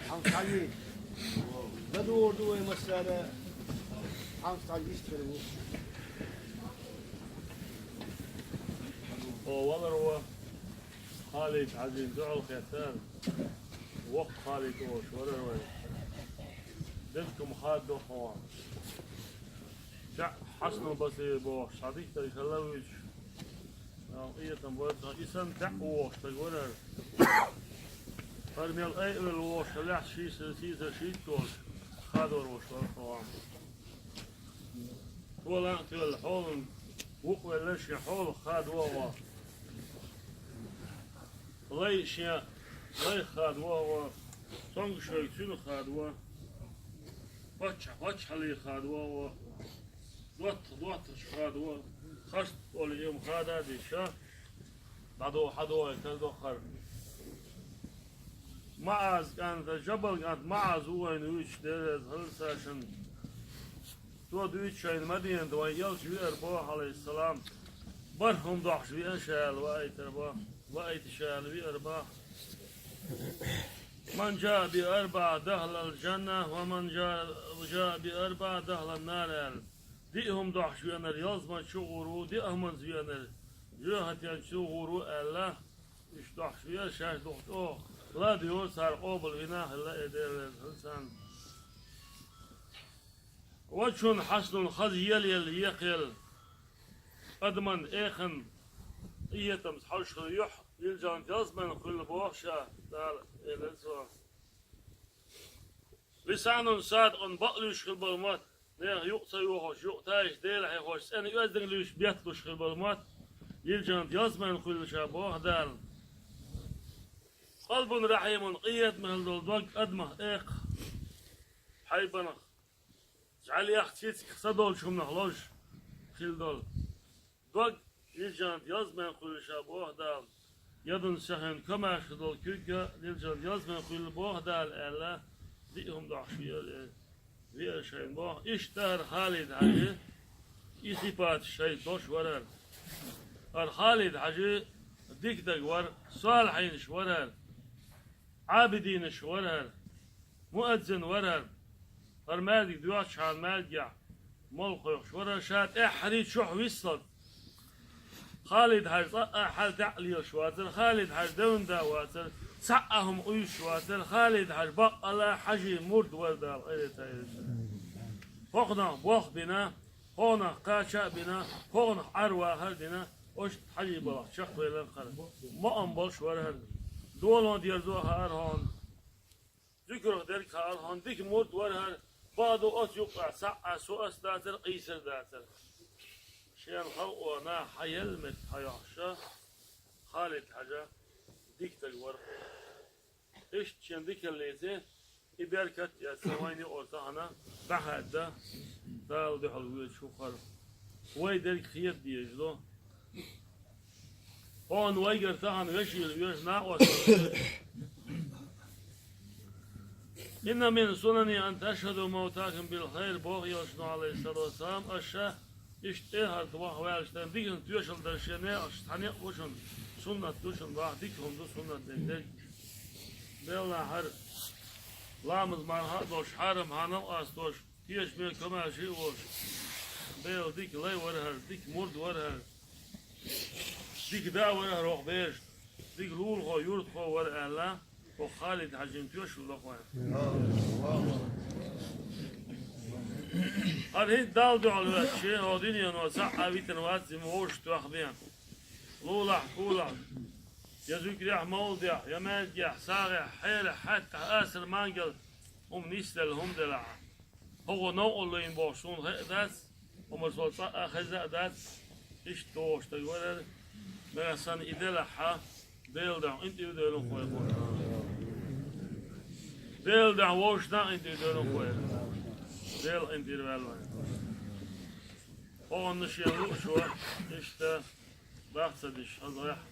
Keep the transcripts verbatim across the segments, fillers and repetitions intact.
Хьан хьалли, да дорду вай массара, хьан хьалли истер ву. О, валар ва, Халид Хьажин дуьхьал хеттар, воккха Халид олуш варар вай. Дедкам хаддо хьо. Ша Хьасанул Басри бохуш, цхьа дикка хала вуьйцуш, Нах къетам бара цхьа, и санна тӀаьхьа вогӀуш стаг варар. ХӀара мел айъавелла вогӀуш хилахь, шийсара, сийсара шийтта волуш, хадор волуш вара хӀо. Цо лаьтта велла хьолан, вукхавелла шен хьолах хадо гӀо. Лай шен лайх хадо гӀо, цомгуш верг цуьнах хадо, паччахь паччахьаллех хадо гӀо. ДоттагӀа доттагӀчу хадо, хаза олу и-м хада а дийша, дӀадо хьадо вай карадо хӀара. МуӀаз кӀанта, Жабал кӀант МуӀаз ву вайна вуьйцуш, Дела реза хила царна. Цо дуьйцу шайна Мадинат вайн элча веара боху, Ӏалайхиссалам, бархӀ хӀума дохьуш веана ша аьлла ваийтар боху, ваийта ша аьлла веара боху. «Ман жаа би арбаӀа дахалал жанна, ва ман жаа, жаа би арбаӀа дахалан нар», аьлла. Диъ хӀума дохьуш веанар ялсамани чу гӀур ву, диъ хӀуманца веанар жоьхатен чу гӀур ву аьлла, уьш дохьуш веара шаьш дукха чӀогӀа. ЛадоьгӀура цара къобалвина а хилла, и Дела реза хила царна. Вачун хьаснун хаза елаелла екхъелла, адаман, эхан къинхетамца хьожуш хилла юьхь, лилча ялсамани хуьлу боху ша, Дала элира цо. Лисанун садикъун бакълуьйш хила болу мотт, нехан юкъа ца йохуш, юкъа тайша Дела хьехош, цӀена оьздангалла луьйш бетталуш хила болу мотт, лилча ялсамани хуьлу ша боху Дала. Къалбун рахьимун къинхетам хила долу дог адамах, экхах, хьайбанах, жӀаьлех, цицигах, са долчу хӀуманах лозуш хила долу дог, лилча ялсамани хуьлу ша боху Дала. Ядун сехьан комаьрша долу куьг а лилча ялсамани хуьлу боху Дала аьлла, диъ хӀума дохьуш веара, веара шайна боху. Иштта хӀара Халид Хьажи и сипаташ шайна долуш варара. ХӀара Халид Хьажи дика даг вара, солихьинаш варара, Ӏабидинаш варара, муэдзин варара. ХӀара маьждиг доьхучхьана маьждигехь молла кхойкхуш варара, ша тӀаьххьарий чохь виссалц. Халид Хьажа цкъа а хьал тӀаьхьа лелаш вацара, Халид Хьажа девнна да вацара, цхьа а хӀума къуьйсуш вацара, Халид Хьажа баккъалла Хьажин мурд вара, Дала къинхетам бойла цунна. ХӀокхунах болх бина, хӀокхунах кхача а бина, хӀокхунах Ӏар вахар а дина, оцу Хьажин балхах чекхвелира хӀара. Моам болуш вара хӀара. Долан дерзо а хаьара хьуна. Зуькарх дерг а хаьара хьуна, дика мурд вара хӀара, бакъду оцу юккъехь цхьа а со ас дацара, къийсар а дацара. Шен халкъо наха хьан елла меттиг хьан йохьуш, Халид Хьажа дика даг вара. Иштта шен дикаллица и беркат а эцна вайна юкъара тахана дӀахаьдда, Дала дуьхьал воьдуш ву хӀара. Вай дерг хеда дезаш ду. Хьуна вайгара тахана вешийла оьшу накъосталла. «Инна мин сунани ан ташхаду мавтакум бил хайр», боху элчано, Ӏалайхиссалату вассалам, аша иштта эхарта ваха ваьлча тайна диканна тоьшалла дар шен некъаш цхьа некъ бу шуна, суннат ду шуна боху, дика хӀума ду суннат дерг дерг. Белла хӀара ламаз марха а долуш, хьарам хьанал а къастош, кечаме комаьрша а волуш, Дела дика лай вара хӀара, дика мурд вара хӀара, дика да вара хӀара хӀокху берашна, дика лулахо, юьртахо вара аьлла, хӀокху Халид Хьажин тоьшалла до-кх вайн. ХӀара хӀинца Далла дуьхьал ваьлча, хӀокху дуьнено цхьа а витина вац, и ма вовшах тоьхна бен. Лулахь, кулахь, я зуькарехь, мовладехь, я маьждигехь, сагӀехь, хьерехь, хьаьттахь, асар, мангал, хӀума нисделла, хӀума делахь. ХӀокхо новкъарло йина бохуш суна хаа дац, хӀуманаш вала цкъа а хезна а дац, иштта догӀуш стаг вара хӀара, нагахь санна и делахь, Делан дуьхьа къинтӀера а девлла вайн хӀокхо. Дела духьа вовшашта а къинтӀера дойла вай. Дела къинтӀера войла вай. Хьо гӀанна шен луучо, иштта, баха ца деш, хаза яхь.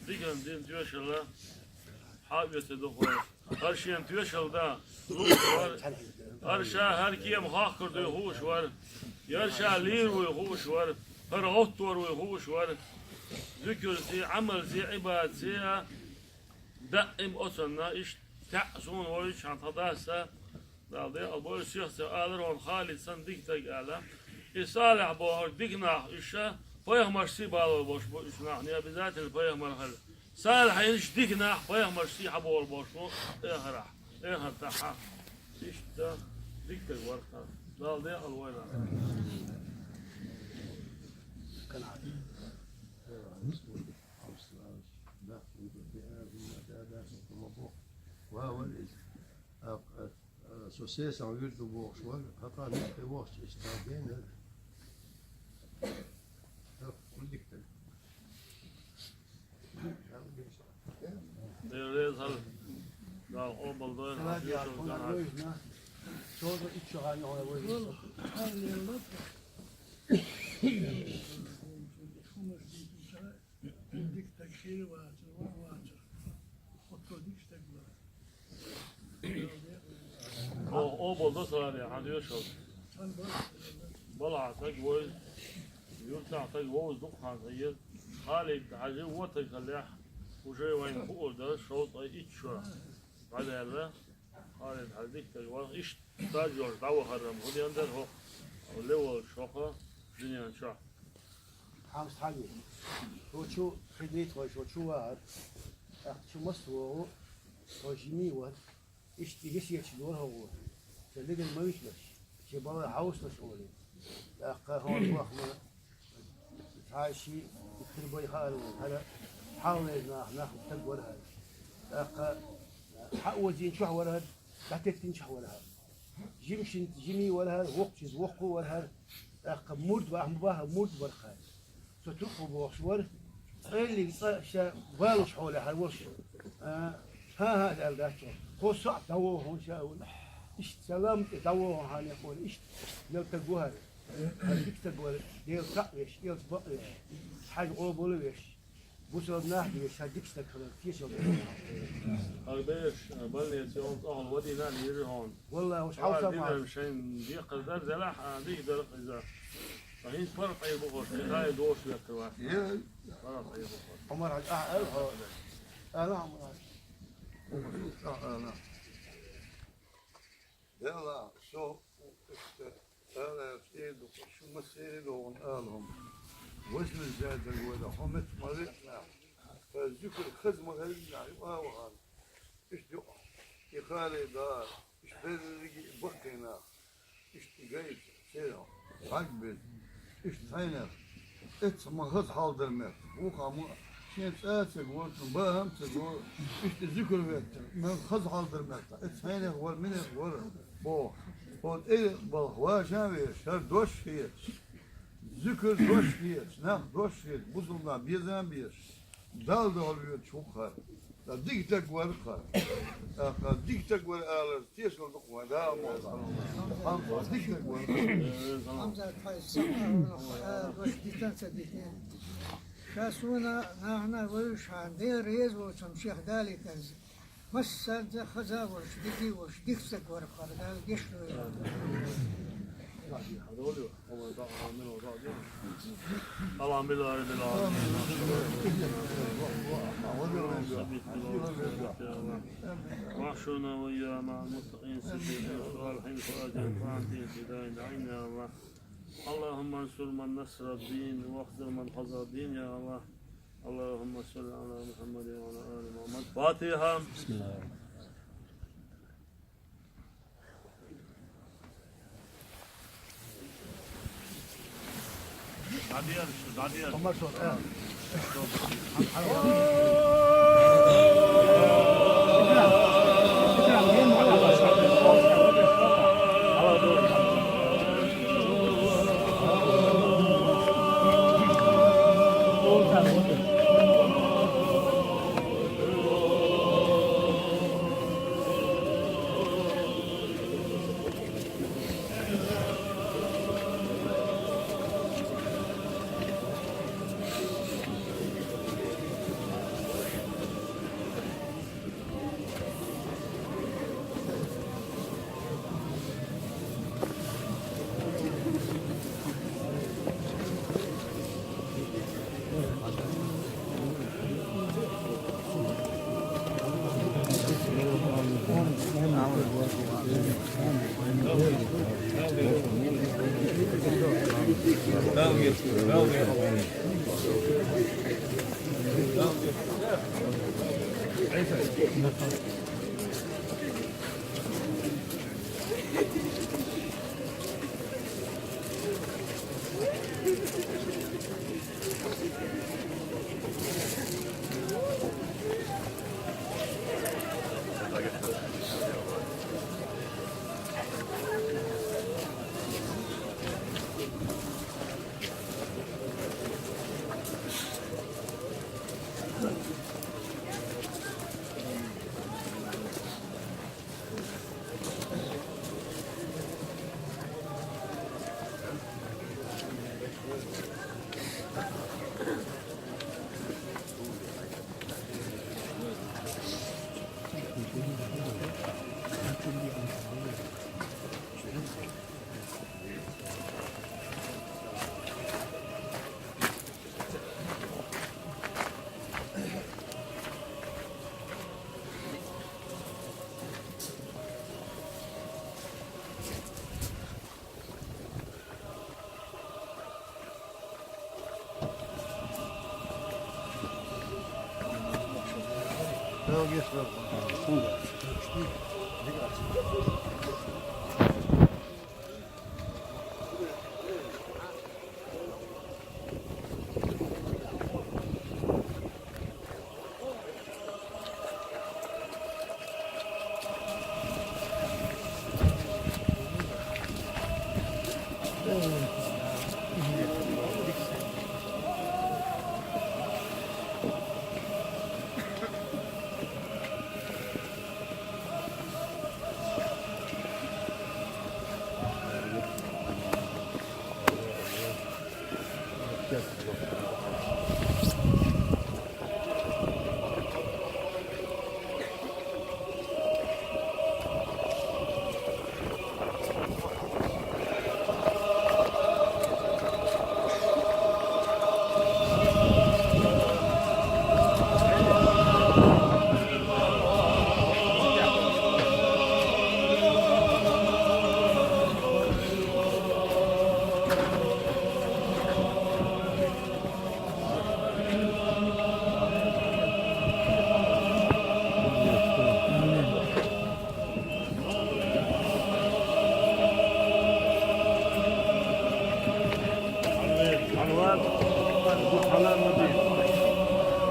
Дикан дина тоьшалла хьаоьцур ду вай. ХӀара шена тоьшалла дан лууш вар. ХӀара ша хӀара кема хохкар дуй хууш вар. ХӀара ша лийр вуй хууш вар. ХӀара гӀоттор вуй хууш вар. Зикарцеи, Ӏамалцеи, Ӏибадатцеи а даим оцунна иштта таьӀ суна вовзача хьан тха дас а, Дала декъала бойла, сиха ца алар хьона, Халид санна дика стаг аьлла. И Салихь бохург дика нах уьш а, пайхамаршцеи балор болуш бу уьш нах, не обязательно пайхамар хила. Салихьийн уьш дика нах пайхамаршцеи хьаболор болуш бу эхарахь, эхартахь. Иштта дика стаг вар-кх. Дала декъала войла. Со сесаг вуьйр ду бохуш вара, хӀокхо мехкан вахча иштта дена. ТӀаккха хӀун дика стаг. Дела реза хила. Дала къобал дойла. Салат яхь, хьуна вайна. Шоза иччо хьан йохьа вайна. Дика стаг хир вацар, ван вацар. Оццо дика стаг вара. О, о, болда сари, хьан доьшал. Балахь стаг вай, юртахь стаг вовза дукха хан ца еза. Халид-Хьажи вотаг хилехь, уже вайна хуур дара, шовзткъе итт шо дӀадаьлла. Халид-Хьажи дика стаг вара. Иштта стаж йолуш дӀавахаран хӀун ден дара хӀокху ле волчу хӀокху дуьнен чохь? Хьамс хьан ю? Хьо чу хилийта хьо, хьо чу вахара. ТӀаккха чу маса вогӀу, хьо жимий вара. Иштта гесеташ дора хьо гӀо. Ша лиган ма виталаш, ша бала хьовсалаш олий. ТӀаккха хьо вахана, цхьа ши, итт бай хаара ву, хӀара хьаллернах, нах стаг вара хӀара. ТӀаккха хьаозийначохь вара хӀара, дӀатеттинчохь вара хӀара. Жимашин жимий вара хӀара, воккхачуьнца воккха вара хӀара. ТӀаккха мурд ваха ма баха, мурд вара хӀара. Со туркхо бохуш вара. Къеллиг цкъа ша балуш хьоле хьара волуш. А, хӀан-хӀа аьлла дац цо. Кхо соьца дӀавогӀу хьуна ша а вуна. Иштта салам тӀе дӀавогӀу хьан некъ вара. Иштта мел стаг ву хӀара. ХӀара дика стаг вара. Дела цхьаъ веш, элца бакъ веш. Хьаьжа къобал веш. Бусалба нах деза, ша дика стаг хилар тешал деза. ХӀара бераш, а, больнице йолу тӀехула вадийна а лийра хьуна. Валлахь, уьш хьовсам динарг шайна декхар дара, делахь, а, дика дара иза. Ткъа хӀинца паргӀат Ӏийр бу хьуш, кхин хай дош веттар вац. Е. ПаргӀат Ӏийр бу хьуш. Ӏумар-Хьаьжа, ахьа аьлла хьо. Ала, Ӏумар-Хьаьжа. Ахьа аьлла. Делахь, со, иштта, ала, цӀе ду, шу ма цӀе ду, вон ала хӀума. Василий зайдал вара, хьо мет ма веъна. Ткъа зуькар хаза ма хилла, ю а вахана. Иштта юкъа, и харе дара, иштта берриге а баккхий нах. Иштта гайта, церан, хьаг беза. Иштта хьайнах, эццахь ма хаза хьал дара меттахь. Вукхахь ма, шен цӀа а ца гора, бахам а ца гора, иштта зуькар веттара, ма хаза хьал дара меттахь. Эццахь хьайнах вара, минех вара, боху. Хьо тӀе балха ваша а веш, хӀара дош а хеташ. Зуькар дош а хеташ, нах дош а хеташ, бусалба нах безам а безаш. Далла дуьхьал воьдуш ву-кх хӀара. Ткъа дика стаг вара-кх хӀара. ТӀаккха дика стаг вара алар тешал ду-кх вайн Дала ма вахана. Хьамза дика стаг вара-кх хӀара. Хьамза, тхьайн сахьа хьуна, а, дош дитина ца дитина. Ша суна нахана вевзаш хьан, Дела реза волчун шех далийтанза. Массанца хаза а волуш, дика а волуш, дика стаг вара-кх хӀара, Дала гечдойла. الحمد لله رب العالمين. واحشرنا وإياهم مع المتقين الصديقين الصالحين الفائزين فأنت في دار النعيم يا الله. اللهم انصر من نصر الدين واخذل من خذل الدين يا الله. اللهم صل على محمد وعلى آل محمد. الفاتحة. بسم الله الرحمن الرحيم.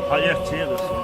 Hayır, çığırır.